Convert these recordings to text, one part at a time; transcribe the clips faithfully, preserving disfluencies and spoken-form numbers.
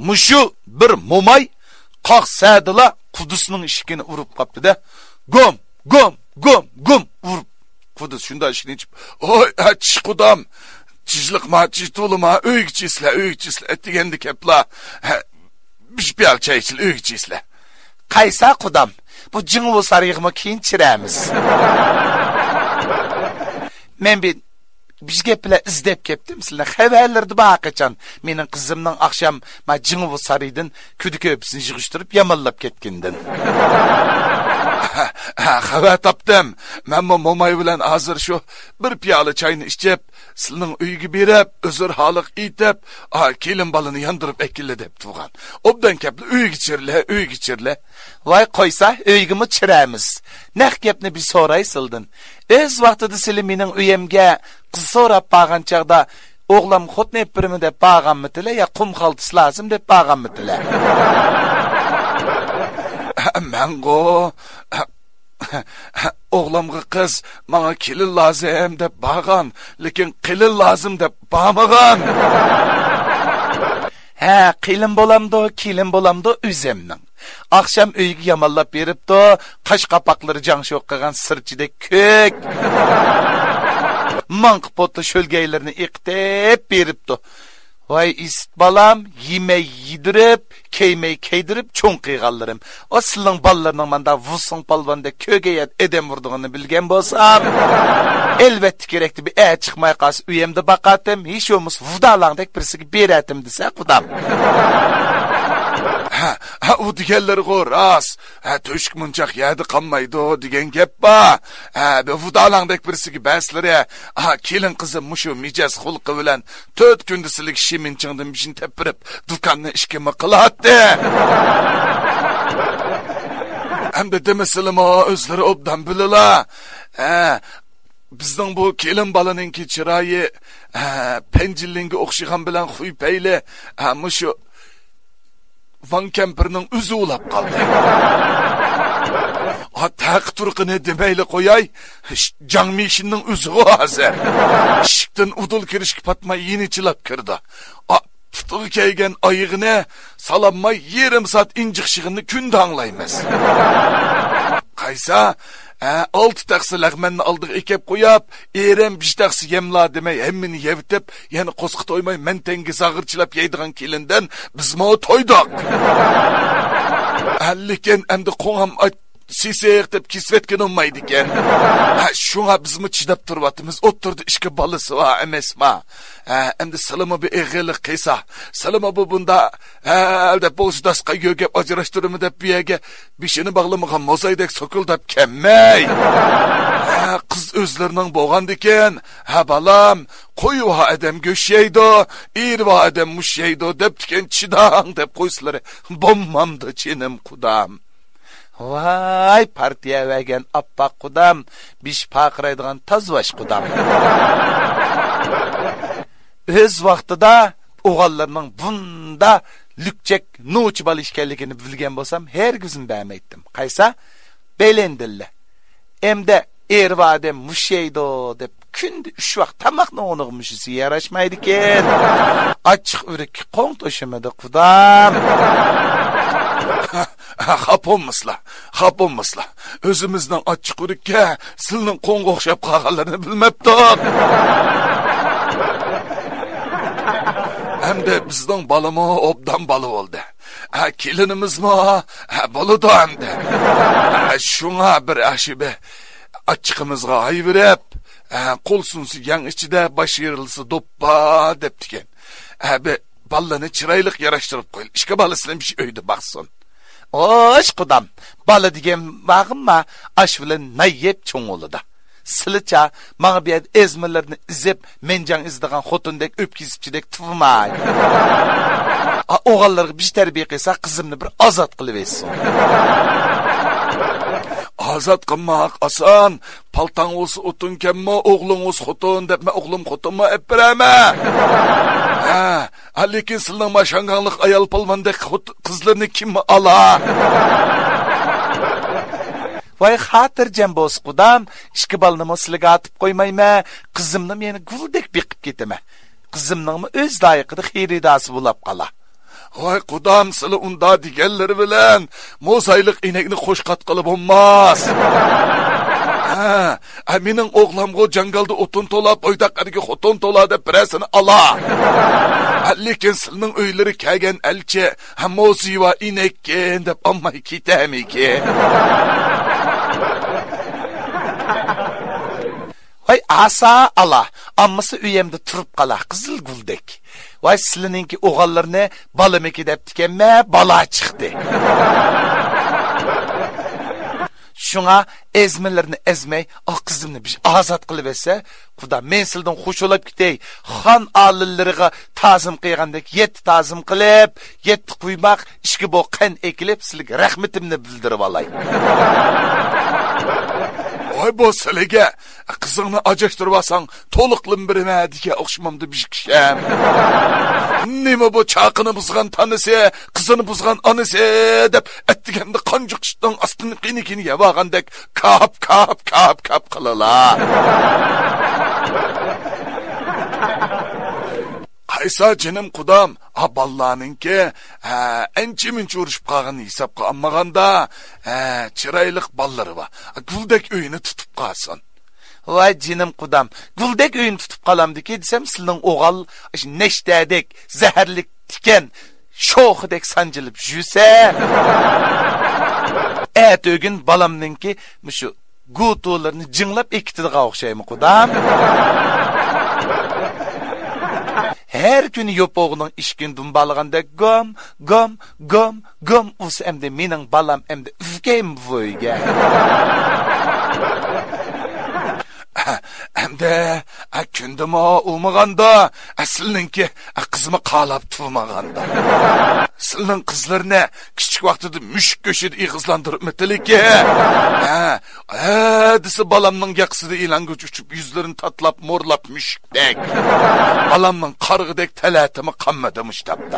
مۇشۇ بىر موماي قاق سەدىلا قۇدۇسنىڭ ئىشىكىنى ئۇرۇپ قاپتۇ-دە، گوم، گوم، گوم، گوم ئۇرۇپ، قۇدۇس شۇنداق ئىشىكنى ئېچىپ، «ھوي، ئەچىش قۇدام، تىجلىقما، تىج تولىما، ئۆيگە چىسىلە، ئۆيگە چىسىلە» دېگەندە كەپلا، «ھە، بىر پىيالە چاي ئىچىلە، ئۆيگە چىسىلە.» «قايسا قۇدام؟ بۇ جىڭۋۇ سارىيىغىمۇ كېيىن چىرەمىز.» مەن بىر بىر گەپ بىلەن ئىزدەپ كەپتىم سىلەرنى. خەۋەرلىرىدە بار قاچان مېنىڭ قىزىمنىڭ ئاخشام ما جىڭۋۇ سارىيىدىن كۈدە كۆپىسىنى يىغىشتۇرۇپ يامانلاپ كەتكىنىدىن. ھە، خەۋەر تاپتىم. مەنمۇ موماي بىلەن ھازىر شۇ بىر پىيالە چاينى ئىچىپ، سىلىنىڭ ئۆيىگە بېرىپ، ئۆزۈر ھالىق ئېيتىپ، ئا، كېلىن بالىنى ياندۇرۇپ ئەكىلە دەپ تۇرغان. ئوبدان كەپلا ئۆيگە چىرلە، ئۆيگە چىرلە. ۋاي قويسا، ئۆيگىمۇ چىرەمىز. نەق گەپنى بىر سوراي سىلدىن. ئۆز ۋاقتىدا سىلى مېنىڭ ئۆيەمگە قىز سوراپ بارغان چاغدا، ئوغلام خوتۇن ئېلىپ بېرىمەن دەپ بارغانمىتىلە يا قۇم خالتىسى لازىم دەپ بارغانمىتىلە؟ مەنغۇ ئوغلامغا قىز، ماڭا كېلىن لازىم دەپ بارغان، لېكىن قېلىن لازىم دەپ بارمىغان. ھە، قېلىن بولامدۇ، كېلىن بولامدۇ ئۆزۈمنىڭ. ئاخشام ئۆيگە يامانلاپ بېرىپتۇ، قاش قاپاقلىرى جاڭشۇ قىلغان سىرچىدەك كۆك. ماڭقا پوتى شۆلگەيلىرىنى ئېقىتىپ بېرىپتۇ. ۋاي ئىسىت بالام، يېمەي يېدۈرۈپ، كىيمەي كىيدۈرۈپ چوڭ قىلغانلىرىم. ئا، سىلىنىڭ بالىلىرىنىڭ ماندا ۋۇسۇڭ پالۋاندەك كۆگەي ئادەم ئۇرىدىغىنىنى بىلگەن بولسام، ئەلۋەتتە كېرەكتە بىر ئەر چىقماي قالسا ئۆيەمدە باقاتتىم، ھېچ بولمىسا ۋۇدالاڭدەك بىرسىگە بېرەتتىم دېسە قۇدام. ھە، ھە، ئۇ دېگەنلىرىغۇ راست. ھە، تۆشۈك مۇنچاق يەردە قالمايدۇ دېگەن گەپ بار. ھە، بۇ ۋۇدالاڭدەك بىرسىگە بەرسىلىرى، ھە، كېلىن قىزىم مۇشۇ مىجەز خۇلقى بىلەن تۆت كۈندە سىلىگە شىمىنچىڭدىن بېشىنى تەپ بېرىپ، دۇكاننى ئىشىكىمۇ قىلاتتى. ئەمدى دېمىسىلىمۇ ئۆزلىرى ئوبدان بىلىلا. ھە، بىزنىڭ بۇ كېلىن بالىنىڭكى چىرايى، ھە، پەنجىلىنگە ئوخشىغان بىلەن خۇي پەيلى، ھە، مۇشۇ ۋاڭ كەمپىرنىڭ ئۆزى ئۇلاپ قالدى. ئا، تەقى تۇرقىنى دېمەيلى قوياي، ش-، جاڭ مىشىننىڭ ئۆزىغۇ ھازىر. ئىشىكتىن ئۇدۇل كىرىشكە پاتماي يېنىچىلاپ كىردى. ئا، پۇتىغا كىيگەن ئايىغىنى سالالماي يېرىم سائەت ئىنجىق شېغىننى كۈندە ئاڭلايمىز. قايسا، ئە، ئالتە تەخسە لەغمەننى ئالدىغا ئېكەپ قويۇپ، ئېرىم بىش تەخسە يەملا دېمەي ھەممىنى يەۋېتىپ، يەنە قورسىقى تويماي مەنتەڭگە زاغرىچىلاپ يەيدىغان كېلىندىن بىزمۇ تويدۇق. ھە، لېكىن ئەمدى قوڭام ئاچ، سېسىق دەپ كېسىۋەتكىنى بولمايدىكەن. ھە، شۇڭا بىزمۇ چىداپ تۇرۇۋاتىمىز. ئوتتۇرىدا ئىككى بالىسى بار ئەمەسما؟ ھە، ئەمدى سىلىمۇ بىر ئېغىرلىق قىلسا، سىلىمۇ بۇ بۇندا، ھە، دەپ بولسا داسقا يۆگەپ ئاجراشتۇرىمەن دەپ بۇ يەرگە بېشىنى باغلىمىغان موزايدەك سوكۇلداپ كەلمەي. ھە، قىز ئۆزلىرىنىڭ بولغاندىكىن، ھە، بالام، قوي ۋا ئادەم گۆش يەيدۇ، ئېرى ۋا ئادەم مۇش يەيدۇ دەپتىكەن، چىداڭ دەپ قويسىلىرى بولمامدۇ جېنىم قۇدام. ۋاي، پارتىيە بەرگەن ئاپئاق قۇدام، بېشى پارقىرايدىغان تازىۋاش قۇدام. ئۆز ۋاقتىدا ئوغۇللىرىنىڭ بۇندا لۈكچەك نوچى بالا ئىكەنلىكىنى بىلگەن بولسام، ھەرگىزمۇ بەرمەيتتىم. قايسا؟ بېلىندىللە. ئەمدى ئېرى بار ئادەم مۇش يەيدۇ دەپ، كۈندە ئۈچ ۋاق تاماقنى ئۇنىڭغا مۇشۇسى ياراشمايدىكەن. ئاچچىق ئۆرۈككە قوڭ توشىمىدى، قۇدام. خاپا بولمىسىلا، خاپا بولمىسىلا. ئۆزىمىزنىڭ ئاچچىق ئۆرۈككە سىلىنىڭ قوڭغا ئوخشاپ قالغانلىرىنى بىلمەپتۇق. ئەمدى بىزنىڭ بالىمۇ ئوبدان بالا بولدى. ھە، كېلىنىمىزمۇ، ھە، بولىدۇ ئەمدى. ھە، شۇڭا بىر ئاشۇ بىر ئاچچىقىمىزغا ھاي بېرىپ، ھە، قول سۇنسا يەڭ ئىچىدە، باش يېرىلسا دوپپا دەپتىكەن. ھە، بىر بالىنى چىرايلىق ياراشتۇرۇپ قويۇل. ئىككى بالىسىنى مۇشۇ ئۆيدە باقسۇن. ئوش قۇدام، بالا دېگەن بارغىمما، ئاش بىلەن نان يەپ چوڭ بولىدۇ. سىلىچە ماڭا بۇ يەردە ئەزمىلىرىنى ئېزىپ، مەنجاڭ ئېزىدىغان خوتۇندەك ئۆپكە ئېزىپچىدەك تۇرماي. ئا، ئوغۇللارغا بىر تەربىيە قىلسا، قىزىمنى بىر ئازاد قىلىۋەتسۇن. ئازاد قىلماق ئاسان. پالتاڭ بولسا ئوتۇنكەنمۇ، ئوغلۇڭ بولسا خوتۇن دەپمە، ئوغلۇم خوتۇنمۇ ئەپ بېرەمە. ھە، ھە، لېكىن سىلىنىڭ ما شاڭگاڭلىق ئايال پالۋاندەك خوت-، قىزلىرىنى كىم ئالا؟ ۋاي خاتىرجەم بولسا قۇدام، ئىككى بالىنىمۇ سىلىگە ئاتىپ قويمايمەن، قىزىمنىمۇ يەنە گۈلدەك بېقىپ كېتىمەن. قىزىمنىڭمۇ ئۆز لايىقىدا خېرىداسى بولاپ قالا. ۋاي قۇدام، سىلى ئۇندا دېگەنلىرى بىلەن موزايلىق ئىنەكنى قوشقاتقىلى بولماس. ھە، ئە، مېنىڭ ئوغلامغۇ جاڭگالدا ئوتۇن تولا، بويداق ئەرگە خوتۇن تولا دەپ بىرەرسىنى ئالا. ھە، لېكىن سىلىنىڭ ئۆيلىرى كەلگەن ئەلچى، ھە، موزىيۋا ئىنەككىن دەپ ئالماي كېتەمىكىن؟ ۋاي ئاسا ئالا، ئاممىسى ئۆيەمدە تۇرۇپ قالا، قىزىل گۈلدەك. ۋاي سىلىنىڭكى ئوغۇللىرىنى بالىمىكى دەپتىكەنمەن، بالا چىقتى. شۇڭا ئەزمىلىرىنى ئەزمەي، ئا قىزىمنى بىر ئازاد قىلىۋەتسە، قۇدا، مەن سىلىدىن خوش بولاپ كېتەي. خان ئالىلىرىغا تازىم قىلغاندەك يەتتە تازىم قىلىپ، يەتتە قۇيماق، ئىككى بو قەن ئېكىلىپ، سىلىگە رەھمىتىمنى بىلدۈرۈۋالاي. ۋاي بو سىلىگە، قىزىڭنى ئاجاشتۇرۇۋالساڭ، تولۇقلىما بېرىمەن دېگەن ئوخشىمامدۇ بىژ كىشەم؟ نېمە بۇ چاقىنى بۇزغان تانىسى، قىزىنى بۇزغان ئانىسى دەپ، ئەتىگەندە قانجۇق ئىشتىن ئاستىن قېنىكىنى يەۋالغاندەك كاپ، كاپ، كاپ، كاپ قىلىلا. قايسا جېنىم قۇدام، ھا، بالىلارنىڭكى، ھە، ئەنچە مۇنچە ئۇرۇشۇپ قالغىنىنى ھېسابقا ئالمىغاندا، ھە، چىرايلىق بالىلىرى بار. گۈلدەك ئۆيىنى تۇتۇپ قالسۇن. ۋاي جېنىم قۇدام، گۈلدەك ئۆينى تۇتۇپ قالامدىكى دېسەم، سىلىنىڭ ئوغۇل ئاشۇ نەشتەدەك زەھەرلىك تىكەن شوخىدەك سانجىلىپ يۈرسە، ئەتىگۈن بالامنىڭكى مۇشۇ گۇتۇلىرىنى جىڭلاپ ئېكىتىدىغان ئوخشايمۇ قۇدام؟ ھەر كۈنى يوپۇغىنىڭ ئىشىكىنى دۇمبالىغاندەك گوم، گوم، گوم، گوم ئۇرسا ئەمدى مېنىڭ بالام ئەمدى ئۈرگەيمۇ بۇ ئۆيگە؟ ئەمدى، ئە، كۈندىمۇ ئۇرمىغاندا، ئە، سىلىنىڭكى، ئە، قىزمۇ قالاپ تۇرمىغاندا. سىلىنىڭ قىزلىرىنى كىچىك ۋاقتىدا مۈشۈك گۆشىدە ئېغىزلاندۇرۇپمىتىلىكى؟ ھە، ھە دېسە بالامنىڭ ياقىسىدا ئېلانگۈچ ئۇچۇپ، يۈزلىرىنى تاتلاپ، مورلاپ مۈشۈكتەك. بالامنىڭ قارغىدەك تەلەتىمۇ قانمىدى مۇشۇ تاپتا.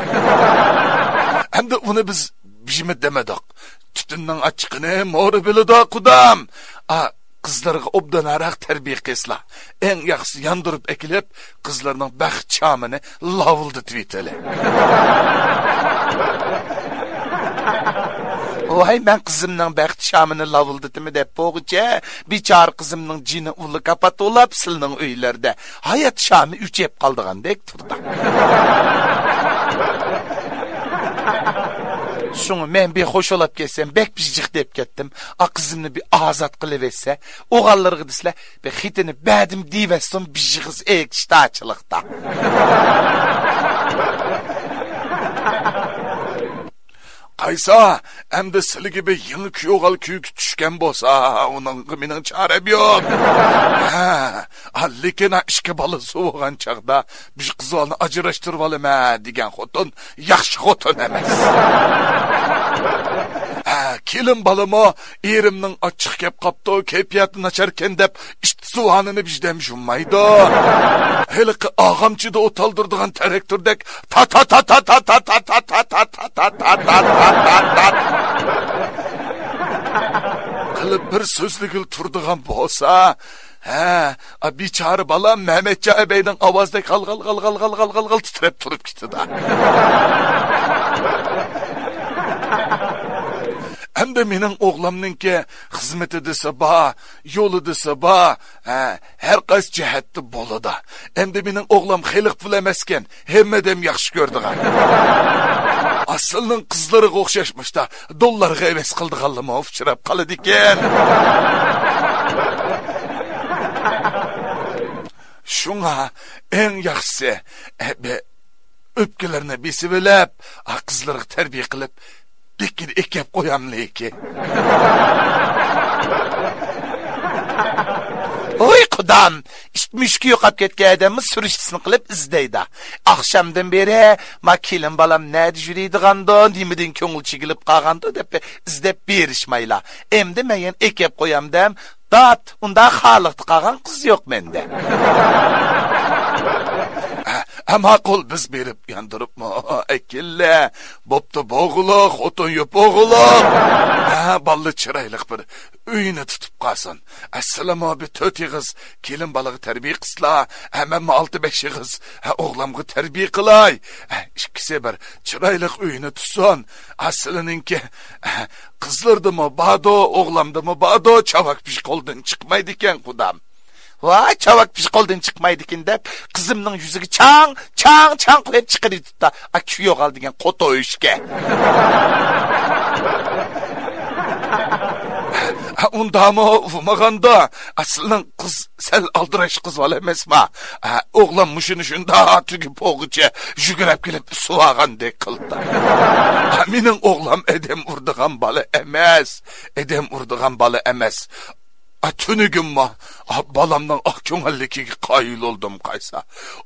ئەمدى ئۇنى بىز بىژمۇ دېمىدۇق. تۈتۈننىڭ ئاچچىقىنى مورا بىلىدۇ، قۇدام. ئا، قىزلارغا ئوبدانراق تەربىيە قىلسىلا. ئەڭ ياخشىسى ياندۇرۇپ ئەكېلىپ، قىزلارنىڭ بەخت شامىنى لاۋۇلدىتىۋېتەيلى. ۋاي، مەن قىزىمنىڭ بەخت شامىنى لاۋۇلدىتىمەن دەپ بولغۇچە، بىچارە قىزىمنىڭ جېنى ئۇللا كاپات ئۇلاپ، سىلىنىڭ ئۆيلەردە ھايات شامى ئۆچۈپ قالىدىغاندەك تۇرىدۇ. شۇڭا مەن بىر خوش بولاپ كەتسەم، بەك بىر جىق دەپ كەتتىم. ئا قىزىمنى بىر ئازاد قىلىۋەتسە، ئوغۇللىرىغا دېسىلە، بىر خېتىنى بەردىم دېيىۋەتسۇن، بىر يىغىز ئېكىشتاچىلىقتا. قايسا، ئەمدى سىلىگە بىر يېڭى كۈيئوغۇل كۈيۈكى چۈشكەن بولسا، ئۇنىڭغا مېنىڭ چارەم يوق. ھە، ئا، لېكىن ئا ئىككى بالىسى بولغان چاغدا بىر قىز بالىنى ئاجراشتۇرۇۋالىمەن دېگەن خوتۇن ياخشى خوتۇن ئەمەس. ھە، كېلىن بالىمۇ ئېرىمنىڭ ئاچچىقى كەپ قاپتۇ، كەيپىياتى ناچاركەن دەپ ئىشتىسۇۋانىنى بىردەم يۇممايدۇ. ھېلىقى ئاغامچىدا ئوت ئالدۇرىدىغان تراكتوردەك تا تا تا تا قىلىپ بىر سۆزلىگىلى تۇرىدىغان بولسا، ھە، ئا، بىچارە بالام مەمەتجان ئەبەينىڭ ئاۋازىدەك غال غال غال تىترەپ تۇرۇپ كېتىدۇ. ئەمدى مېنىڭ ئوغلۇمنىڭكى خىزمىتى دېسە بار، يولى دېسە بار، ھە، ھەر قايسى جەھەتتە بولىدۇ. ئەمدى مېنىڭ ئوغلۇم خېلىق پۇل ئەمەسكەن، ھەممە ئادەم ياخشى كۆرىدىغان. ئاسىلنىڭ قىزلىرىغا ئوخشاش مۇشتا دوللارغا ھەۋەس قىلىدىغانلىرىمۇ ئۇچراپ قالىدىكەن. شۇڭا ئەڭ ياخشىسى، ئە، بە-، ئۆپكىلىرىنى بېسىۋېلىپ، ئا، قىزلىرىغا تەربىيە قىلىپ، لېكىن ئەكەپ قوياملىكى. ۋوي قۇدام، ئىت مۈشۈكى يوقاپ كەتكەن ئادەممۇ سۈرۈشتىسىنى قىلىپ ئىزدەيدۇ. ئاخشامدىن بېرى ما كېلىن بالام نەدە يۈرىدىغاندۇ، نېمىدىن كۆڭۈل چېكىلىپ قالغاندۇ دەپ ئىزدەپ بېرىشمەيلا. ئەمدى مەن يەنە ئەكەپ قويامدەم، دات، ئۇنداق خالىقتا قالغان قىز يوق مەندە. ھە، ھە، ماقۇل، بىز بېرىپ ياندۇرۇپمۇ ئەكىللە. بوپتۇ، بوغۇلۇق، خوتۇن يوپ بوغۇلۇق. ھە، بالىلار چىرايلىق بىر ئۆينى تۇتۇپ قالسۇن. ئە، سىلىمۇ بىر تۆت ئېغىز كېلىن بالىغا تەربىيە قىلسىلا، ھە، مەنمۇ ئالتە بەش ئېغىز، ھە، ئوغلامغا تەربىيە قىلاي. ھە، ئىككىسى بىر چىرايلىق ئۆينى تۇتسۇن. ئە، سىلىنىڭكى، ھە، قىزلىرىدىمۇ باردۇ، ئوغلامدىمۇ باردۇ، چاۋاك پىژ قولدىن چىقمايدىكەن، قۇدام. ۋاي، چاۋاك پىژ قولدىن چىقمايدىكەن دەپ، قىزىمنىڭ يۈزىگە چاڭ، چاڭ، چاڭ قويۇپ چىقىرىۋېتىپتۇ. ئا، كۈيۈۋال دېگەن قوتۇشكە. ئۇنداقمۇ ئۇمىغاندا، ئا، سىلىنىڭ قىز سەل ئالدىراش قىز بالا ئەمەسما؟ ئا، ئوغلام مۇشۇنى شۇنداق تۈگۈپ بولغۇچە يۈگۈرۈپ كېلىپ سۇۋاغاندەك قىلدى. ئا، مېنىڭ ئوغلام ئادەم ئۇرىدىغان بالا ئەمەس. ئادەم ئۇرىدىغان بالا ئەمەس. ئا، تۈنۈگۈنمۇ، ئا، بالامنىڭ ئاق كۆڭۈللۈكىگە قايىل بولدۇم قايسا.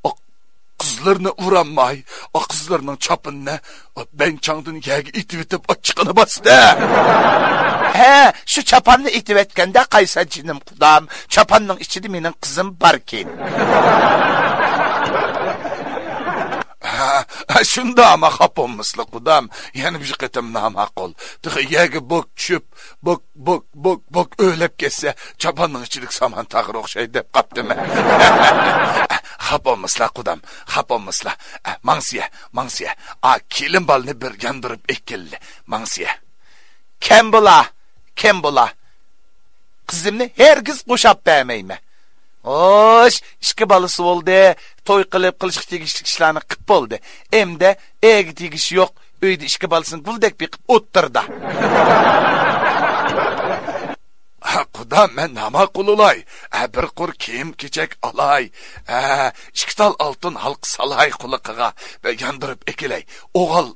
ئا، قىزلىرىنى ئۇرالماي، ئا، قىزلىرىنىڭ چاپىنىنى، ئا، بەنچاڭدىن يەرگە ئېتىۋېتىپ، ئاچچىقىنى باستى. ھە، شۇ چاپاننى ئېتىۋەتكەندە قايسا جېنىم قۇدام، چاپاننىڭ ئىچىدە مېنىڭ قىزىم باركەن. ھە، ھە، شۇنداقما خاپا بولمىسىلا قۇدام، يەنە بىر قېتىم ناماقۇل. تېخى يەرگە بوك چۈشۈپ، بوك، بوك، بوك، بوك ئۆرلەپ كەتسە، چاپاننىڭ ئىچىدىكى سامان تاغىرى ئوخشايدۇ دەپ قاپتىمەن. خاپا بولمىسىلا قۇدام، خاپا بولمىسىلا. ئە، ماڭسىيە، ماڭسىيە. ئا، كېلىن بالىنى بىر ياندۇرۇپ ئەكېلىلى. ماڭسىيە. كەم بولا، كەم بولا. قىزىمنى ھەرگىز قوشاپ بەرمەيمەن. خوش، ئىككى بالىسى بولدى. توي قىلىپ، قىلىشقا تېگىشلىك ئىشلارنى قىپ بولدى. ئەمدى ئەرگە تېگىشى يوق. ئۆيدە ئىككى بالىسىنى گۈلدەك بېقىپ ئولتۇردا. ھە، قۇدا، مەن ناماقۇل بولاي. ھە، بىر قۇر كىيىم-كېچەك ئالاي. ھە، ئىككى تال ئالتۇن ھالقا سالاي قۇلىقىغا ۋە ياندۇرۇپ ئەكېلەي. ئوغۇل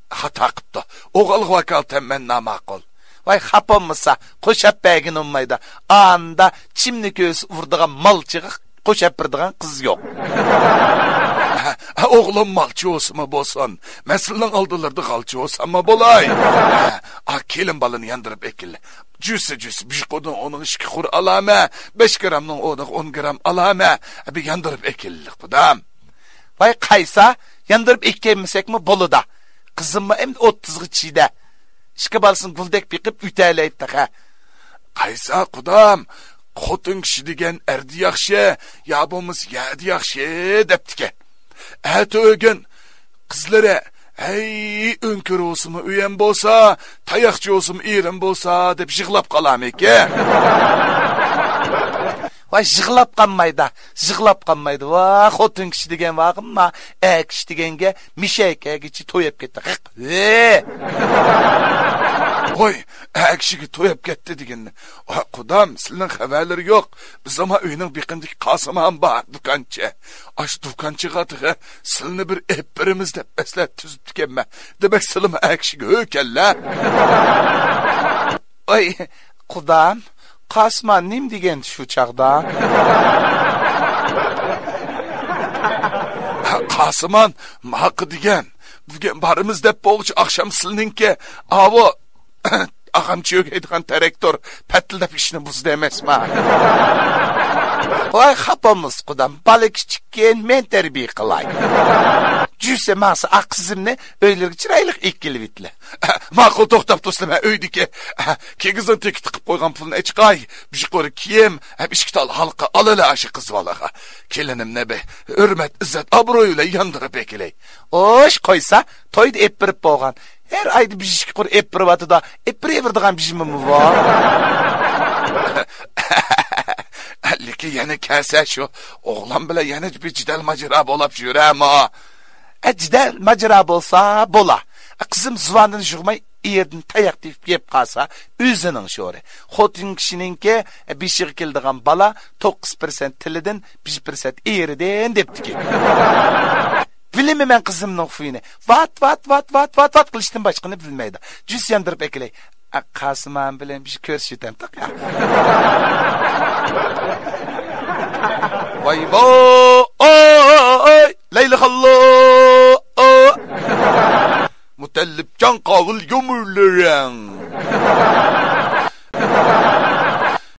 خاتا قىپتۇ. ئوغۇلغا ۋاكالىتەن مەن ناماقۇل. ۋاي، خاپا بولمىسا، قوشاپ بەرگىنى بولمايدۇ. ئاندا چىمنى كۆرسە ئۇرىدىغان مالچىغا قوشاپ بېرىدىغان قىز يوق. ھە، ئوغلۇم مالچى بولسىمۇ بولسۇن، مەن سىلىنىڭ ئالدىلىرىدا غالچى بولساممۇ بولاي. ھە، ئا، كېلىن بالىنى ياندۇرۇپ ئەكېلە. جۈسە، جۈسە، بىر قۇردىن ئوننىڭ ئىككى قۇر ئالامە، بەش گرامنىڭ ئوننىڭ ئون گرام ئالامە، بىر ياندۇرۇپ ئەكېلە، قۇدام. ۋاي قايسا، ياندۇرۇپ ئەكەلمىسەكمۇ بولىدۇ. قىزىممۇ ئەمدى ئوتتۇزغا چىدە. ئىككى بالىسىنى گۈلدەك بېقىپ ئۆتەلەيدۇ تېخى. قايسا، قۇدام، خوتۇن كىشى دېگەن ئەردە ياخشى، يا بولمىسا يەردە ياخشى دەپتىكەن. ئەتە ئۆگۈن قىزلىرى، ھەي، ئۆڭكۈر بولسىمۇ ئۆيەم بولسا، تاياقچى بولسىمۇ ئېرىم بولسا دەپ يىغلاپ قالامىكىن. ۋاي، يىغلاپ قالمايدۇ، يىغلاپ قالمايدۇ. ۋا، خوتۇن كىشى دېگەن ۋاغىمما، ئەر كىشى دېگەنگە مىشەكەگىچە تويۇپ كەتتى. ھەق، ۋە. ۋاي، ئەر كىشىگە تويۇپ كەتتى دېگەننى. ۋا، قۇدام، سىلىنىڭ خەۋەرلىرى يوق. بىزنىڭ ئۆينىڭ بېقىنىدىكى قاسىمان بار، دۇكانچى. ئاشۇ دۇكانچىغا تېخى سىلىنى بىر ئېلىپ بېرىمىز دەپ مەسلىھەت تۈزۈپتىكەنمەن. دېمەك، سىلىمۇ ئەر كىشىگە ھۆكەنلە. ۋاي، قۇدام، قاسىمان نېمە دېگەن شۇ چاغدا؟ قاسىمان ماقا دېگەن، بۈگۈن بارىمىز دەپ بولغۇچە ئاخشام سىلىنىڭكى، ئاۋۇ، ئاغام چۆگەيدىغان تىراكتور پەتىلدەپ ئىشنى بۇزدى ئەمەسما؟ ۋاي، خاپا بولمىسا قۇدام، بالا كىچىككىن، مەن تەربىيە قىلاي. جۈسە ماڭسا، ئا قىزىمنى ئۆيلىرىگە چىرايلىق ئېكىلىۋېتىلە. ماقۇل، توختاپ تۇرسىلە، مەن ئۆيدىكى كىگىزنىڭ تېكى تىقىپ قويغان پۇلنى ئەچىقاي. بىر قۇر كىيىم، ھەم ئىككى تال ھالقا ئالىلە ئاشۇ قىز بالىغا. كېلىنىمنى بىر ھۆرمەت، ئىززەت، ئابرۇي بىلەن ياندۇرۇپ ئەكېلەي. ئوش قويسا، تويدا ئېلىپ بېرىپ بولغان. ھەر ئايدا بىر ئىككى قۇر ئېلىپ بېرىۋاتىدۇ. ئېلىپ بېرىۋېرىدىغان بىژىمىمۇ بار. لېكىن يەنە كەلسە شۇ ئوغلان بىلەن يەنە بىر جېدەل ماجىرا بولاپ يۈرەمۇ؟ ئە، جېدەل ماجىرا بولسا بولا. ئە، قىزىم زۇۋانىنى يۇغماي ئېرىدىن تاياق تېپىپ يەپ قالسا، ئۆزىنىڭ شورى. خوتۇن كىشىنىڭكى، ئە، بېشىغا كېلىدىغان بالا توققۇز پىرسەنت تىلىدىن، بىر پىرسەنت ئېرىدىن دەپتىكەن. بىلىمەن مەن قىزىمنىڭ خۇيىنى. ۋات، ۋات، ۋات، ۋات، ۋات، ۋات قىلىشتىن باشقىنى بىلمەيدۇ. جۈس ياندۇرۇپ ئەكېلەي. ئە، قاسىمان بىلەن بىر كۆرۈشۈۋېتەمتۇق يا. ۋاي ۋاي، ئاي، لەيلىخانلار، ئاي. مۇتەللىپجان قاۋۇل يۇمۇرلىرىڭ.